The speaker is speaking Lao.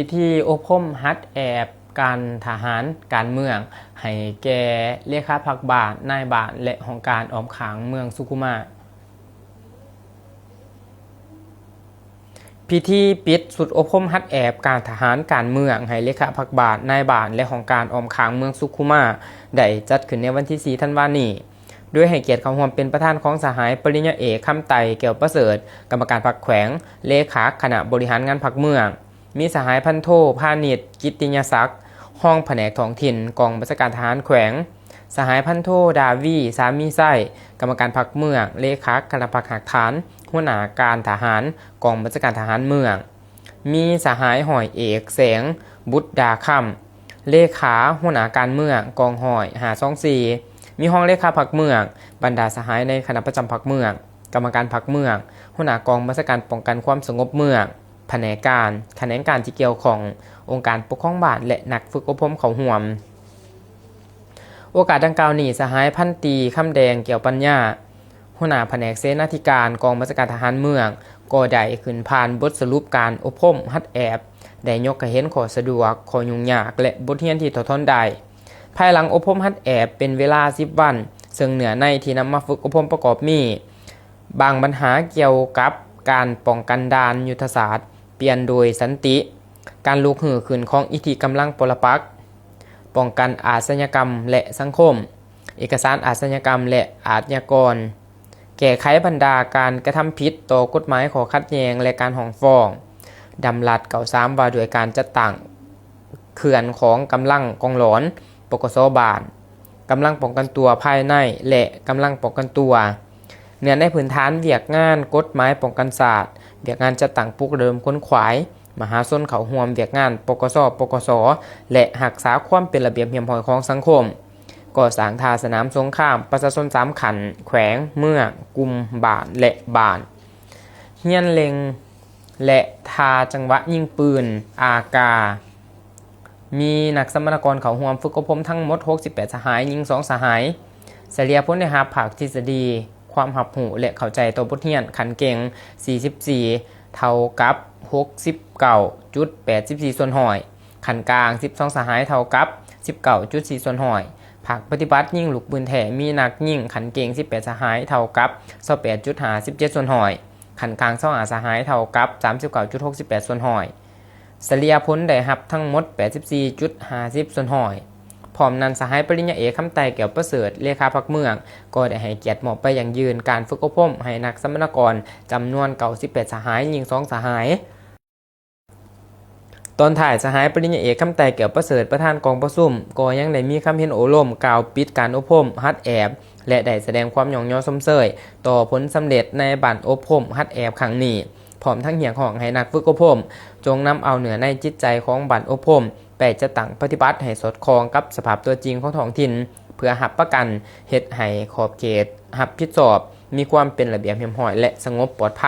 ພິທີອົບຮົມຫັດແອບການທະຫານການເມືອງ ໃຫ້ແກ່ເລຂາພັກບ້ານ, ນາຍບ້ານ ແລະ ຫ້ອງການອ້ອມຂ້າງເມືອງສຸຂຸມາ. ພິທີປິດຊຸດອົບຮົມຫັດແອບການທະຫານການເມືອງ ໃຫ້ເລຂາພັກບ້ານ, ນາຍບ້ານ ແລະ ຫ້ອງການອ້ອມຂ້າງເມືອງສຸຂຸມາ ໄດ້ຈັດຂຶ້ນໃນວັນທີສີ່ທັນວານີ້ ໂດຍໃຫ້ກຽດເຂົ້າຮ່ວມເປັນປະທານຂອງສະຫາຍປະລິນຍາເອກ ຄຳໄຕ ແກ້ວປະເສີດ ກຳມະການພັກແຂວງ, ເລຂາຄະນະບໍລິຫານງານພັກເມືອງ, ມີສະຫາຍພັນໂທ ພານິດ ກິດຕິຍະສັກ ຮອງພະແນກທ້ອງຖິ່ນ ກອງບັນຊາການທະຫານແຂວງ, ສະຫາຍພັນໂທ ດາວີ ສາມີໄຊ ກຳມະການພັກເມືອງ, ເລຂາຄະນະພັກຮາກຖານ, ຫົວໜ້າການທະຫານ ກອງບັນຊາການທະຫານເມືອງ, ມີສະຫາຍຮ້ອຍເອກ ແສງ ບຸດດາຄຳ ເລຂາຫົວໜ້າການເມືອງ ກອງຮ້ອຍຫ້າສອງສີ່, ມີຮອງເລຂາພັກເມືອງ, ບັນດາສະຫາຍໃນຄະນະປະຈຳພັກເມືອງ, ກຳມະການພັກເມືອງ, ຫົວໜ້າກອງບັນຊາການປ້ອງກັນຄວາມສະຫງົບເມືອງ, ພະແນກການ, ຂະແໜງການທີ່ກ່ຽວຂ້ອງ, ອົງການປົກຄອງບ້ານ ແລະ ນັກຝຶກອົບຮົມເຂົ້າຮ່ວມ. ໂອກາດດັ່ງກ່າວນີ້, ສະຫາຍພັນຕີ ຄຳແດງ ແກ້ວປັນຍາ ຫົວໜ້າພະແນກເສນາທິການກອງບັນຊາການທະຫານເມືອງ ກໍໄດ້ຂຶ້ນຜ່ານບົດສະຫຼຸບການອົບຮົມຫັດແອບ, ໄດ້ຍົກໃຫ້ເຫັນຂໍ້ສະດວກ, ຂໍ້ຫຍຸ້ງຍາກ ແລະ ບົດຮຽນທີ່ຖອດຖອນໄດ້. ພາຍຫຼັງອົບຮົມຫັດແອບເປັນເວລາສິບວັນ, ເຊິ່ງເນື້ອໃນທີ່ນຳມາຝຶກອົບຮົມປະກອບມີ ບາງບັນຫາກ່ຽວກັບການປ້ອງກັນດ່ານຍຸດທະສາດປ່ຽນໂດຍສັນຕິ, ການລຸກຮືຂຶ້ນຂອງອິດທິກຳລັງປໍລະປັກ, ປ້ອງກັນອາຊະຍາກຳ ແລະ ສັງຄົມ, ເອກະສານອາຊະຍາກຳ ແລະ ອາດຍາກອນ, ແກ້ໄຂບັນດາການກະທຳຜິດຕໍ່ກົດໝາຍຂໍ້ຂັດແຍ່ງ ແລະ ການຮ້ອງຟ້ອງ, ດຳລັດເກົ້າສາມ ວ່າດ້ວຍການຈັດຕັ້ງເຄື່ອນຂອງກຳລັງກອງຫຼອນ ປກສ ບ້ານ, ກຳລັງປ້ອງກັນຕົວພາຍໃນ ແລະ ກຳລັງປ້ອງກັນຕົວ. ເນື້ອໃນພື້ນຖານວຽກງານກົດໝາຍປ້ອງກັນຊາດ, ວຽກງານຈັດຕັ້ງປຸກລະດົມຂົນຂວາຍມະຫາຊົນເຂົ້າຮ່ວມວຽກງານ ປກສ ປກສ ແລະ ຮັກສາຄວາມເປັນລະບຽບຮຽບຮ້ອຍຂອງສັງຄົມ, ກໍ່ສ້າງທ່າສະໜາມສົງຄາມປະຊາຊົນສາມຂັ້ນ, ແຂວງ, ເມືອງ, ກຸ່ມ, ບ້ານ ແລະ ບ້ານ, ຮຽນເລັ່ງ ແລະ ທ່າຈັງຫວະຍິງປືນ ອາກາ. ມີນັກສຳມະນາກອນເຂົ້າຮ່ວມຝຶກອົບຮົມທັງໝົດຫົກສິບແປດສະຫາຍ, ຍິງສອງສະຫາຍ. ສະເລ່ຍຜົນໄດ້ຮັບພາກທິດສະດີ, ຄວາມຮັບຮູ້ ແລະ ເຂົ້າໃຈຕໍ່ບົດຮຽນຂັ້ນເກັ່ງ ສີ່ສິບສີ່ ເທົ່າກັບ ຫົກສິບເກົ້າຈຸດແປດສິບສີ່ສ່ວນຮ້ອຍ, ຂັ້ນກາງ ສິບສອງສະຫາຍ ເທົ່າກັບ ສິບເກົ້າຈຸດສີ່ສ່ວນຮ້ອຍ. ພາກປະຕິບັດຍິງລູກປືນແທ້ ມີນັກຍິງຂັ້ນເກັ່ງ ສິບແປດສະຫາຍ ເທົ່າກັບ ຊາວແປດຈຸດຫ້າສິບເຈັດສ່ວນຮ້ອຍ, ຂັ້ນກາງ ຊາວຫ້າສະຫາຍ ເທົ່າກັບ ສາມສິບເກົ້າຈຸດຫົກສິບແປດສ່ວນຮ້ອຍ. ສະເລ່ຍຜົນໄດ້ຮັບທັງໝົດ ແປດສິບສີ່ຈຸດຫ້າສິບສ່ວນຮ້ອຍ. ພ້ອມນັ້ນ, ສະຫາຍປະລິນຍາເອກ ຄຳໄຕ ແກ້ວປະເສີດ ເລຂາພັກເມືອງ ກໍໄດ້ໃຫ້ກຽດມອບໃບຢັ້ງຢືນການຝຶກອົບຮົມໃຫ້ນັກສຳມະນາກອນຈຳນວນເກົ້າສິບແປດສະຫາຍ, ຍິງສອງສະຫາຍ. ຕອນທ້າຍ, ສະຫາຍປະລິນຍາເອກ ຄຳໄຕ ແກ້ວປະເສີດ ປະທານກອງປະຊຸມ ກໍຍັງໄດ້ມີຄຳເຫັນໂອ້ລົມກ່າວປິດການອົບຮົມຫັດແອບ ແລະ ໄດ້ສະແດງຄວາມຍ້ອງຍໍຊົມເຊີຍຕໍ່ຜົນສຳເລັດໃນບັ້ນອົບຮົມຫັດແອບຄັ້ງນີ້. ພ້ອມທັງຮຽກຮ້ອງໃຫ້ນັກຝຶກອົບຮົມ ຈົ່ງນຳເອົາເນື້ອໃນຈິດໃຈຂອງບັ້ນອົບຮົມໄປຈັດຕັ້ງປະຕິບັດໃຫ້ສອດຄ່ອງກັບສະພາບຕົວຈິງຂອງທ້ອງຖິ່ນ ເພື່ອຮັບປະກັນເຮັດໃຫ້ຂອບເຂດຮັບຜິດຊອບມີຄວາມເປັນລະບຽບຮຽບຮ້ອຍ ແລະ ສະຫງົບປອດໄພ.